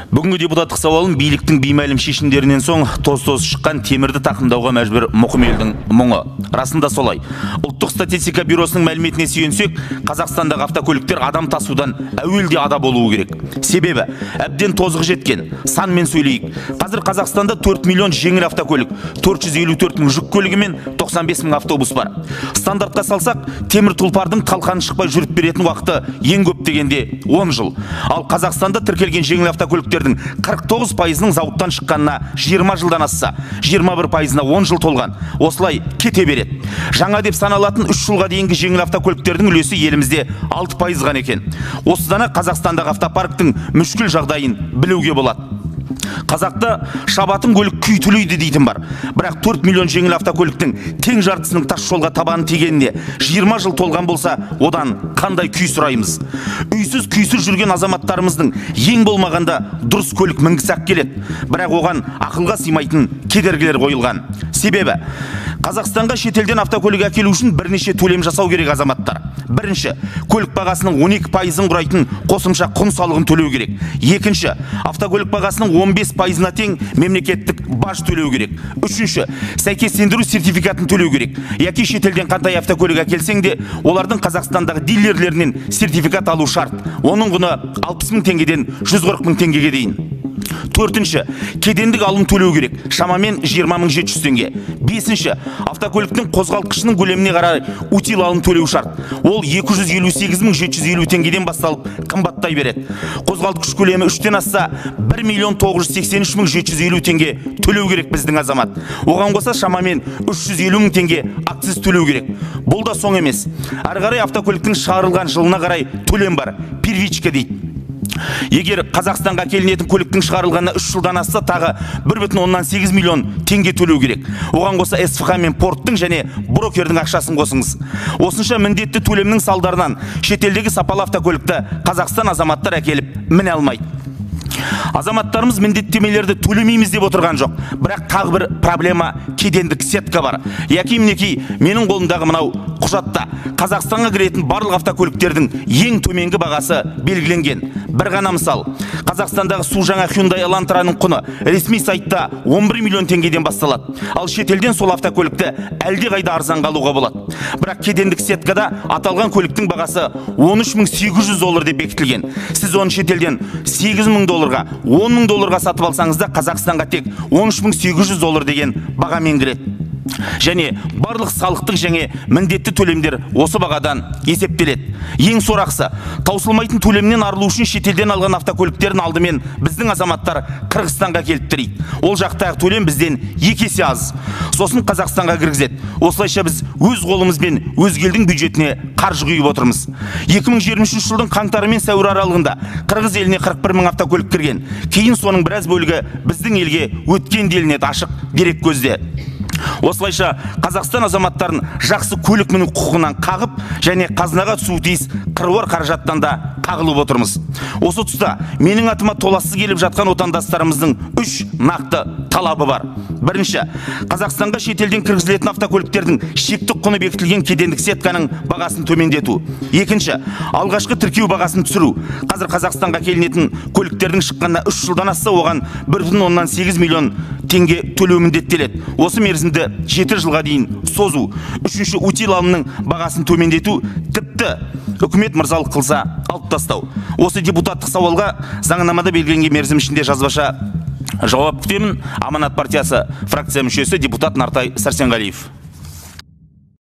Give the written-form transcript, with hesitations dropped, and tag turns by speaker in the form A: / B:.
A: Бүгінгі депутаттық сауалым биліктің беймәлім шешімдерінен соң тоз-тоз шыққан темірді тақымдауға мәжбүр мұқым елдің мұңы. Расында солай. Ұлттық статистика бюросының мәліметіне сүйенсек, Қазақстандағы автокөліктер адам тасудан әуелде ада болуы керек. Себебі әбден тозығы жеткен, санмен сөйлейік. Қазір Қазақстанда 4 миллион жеңіл автокөлік, 454 мың жүк көлігі мен 95 мың автобус бар. Стандартқа салсақ, темір тұлпардың талқаны шықпай жүріп беретін уақыты ең көп дегенде 10 жыл. Ал Қазақстанда тіркелген жеңіл автокөліктер 49%-ның зауыттан шыққанына 20 жылдан асса, 21%-на 10 жыл толған. Осылай кете береді. Жаңа деп саналатын 3 жылға дейінгі жеңіл автокөліктердің үлесі елімізде 6% ғана екен. Осыдан Қазақстандағы автопарктің мүшкіл жағдайын білуге болады. Қазақта шабатын көлік күй төлейді дейтін бар. Бірақ 4 миллион жеңіл автокөліктің тең жартысының тас жолға табаны тигеніне 20 жыл толған болса, одан қандай күй сұраймыз? Үйсіз күйсіз жүрген азаматтарымыздың ең болмағанда дұрыс көлік мінгісі-ақ келеді. Бірақ оған ақылға сыймайтын кедергілер қойылған. Себебі Қазақстанға шетелден автокөлік әкелу үшін бірнеше төлем жасау керек азаматтар. Бірінші, көлік бағасының 12%-ын құрайтын қосымша құн салығын төлеу керек. Екінші, автокөлік бағасының 15%-на тең мемлекеттік баж төлеу керек. Үшінші, сәйкестендіру сертификатын төлеу керек. Яки шетелден қандай автокөлік әкелсең де, олардың Қазақстандағы дилерлерінен сертификат алу шарт. Оның құны 60 мың теңгеден 140 мың теңгеге дейін. Төртінші, кедендік алым төлеу керек, шамамен 20 700 теңге. Бесінші, автокөліктің қозғалтқышының көлеміне қарай утил алым төлеу шарт. Ол 258 750 теңгеден басталып қымбаттай береді. Қозғалтқыш көлемі 3-тен асса 1 миллион 983 мың 750 теңге төлеу керек біздің азамат. Оған қоса шамамен 350 мың теңге акциз төлеу керек. Бұл да соң емес. Ары қарай автокөліктің шығарылған жылына қарай төлем бар. Первичка дейді. Егер Қазақстанға келінетін көліктің шығарылғанына 3 жылдан асса, тағы 1,8 миллион теңге төлеу керек. Оған қоса СФХ мен порттың және брокердің ақшасын қосыңыз. Осынша міндетті төлемнің салдарынан шетелдегі сапалы автокөлікті Қазақстан азаматтар әкеліп міне алмайды. Азаматтарымыз міндеттемелерді төлемейміз деп отырған жоқ. Бірақ тағы бір проблема кедендік сетка бар. Яки мінекей менің қолымдағы мынау құжатта Қазақстанға кіретін барлық автокөліктердің ең төменгі бағасы белгіленген. Бір ғана мысал. Қазақстандағы су жаңа Hyundai Elantra'ның құны ресми сайтта 11 миллион теңгеден басталады. Ал шетелден сол автокөлікті әлдеқайда арзанға алуға болады. Бірақ кедендік сеткада аталған көліктің бағасы 13 800 доллар деп бекітілген. Сіз оны шетелден 8 мың долларға, 10 мың долларға сатып алсаңыз да, Қазақстанға тек 13 800 доллар деген бағамен кіреді. Және барлық салықтық және міндетті төлемдер осы бағадан есептеледі. Ең сорақысы, таусылмайтын төлемнен арылу үшін шетелден алған автокөліктерін алдымен біздің азаматтар Қырғызстанға келіп тірейді. Ол жақтағы төлем бізден екі есе аз. Сосын Қазақстанға кіргізеді. Осылайша біз өз қолымызбен өзге елдің бюджетіне қаржы құйып отырмыз. 2023 жылдың қаңтары мен сәуір аралығында Қырғыз еліне 41 мың автокөлік кірген. Кейін соның біраз бөлігі біздің елге өткен делінеді ашық дерек көзде. Осылайша Қазақстан азаматтарын жақсы көлік міну құқығынан қағып және қазынаға түсуі тиіс қыруар қаражаттан да қағылып отырмыз. Осы тұста менің атыма толассыз келіп жатқан отандастарымыздың үш нақты талабы бар. Бірінші, Қазақстанға шетелден кіргізілетін автокөліктердің шектік құны бекітілген кедендік сетканың бағасын төмендету. Екінші, алғашқы тіркеу бағасын түсіру. Қазір Қазақстанға келінетін көліктердің шыққанына 3 жылдан асса, оған 1,8 миллион теңге төлеу міндеттеледі. Осы мерзімді 7 жылға дейін созу. Үшінші, утил алымның бағасын төмендету, тіпті үкімет мырзалық қылса, алып тастау. Осы депутаттық сауалға заңнамада белгіленген мерзім ішінде жазбаша жауап күтемін. Аманат партиясы фракция мүшесі, депутат Нартай Сәрсенғалиев.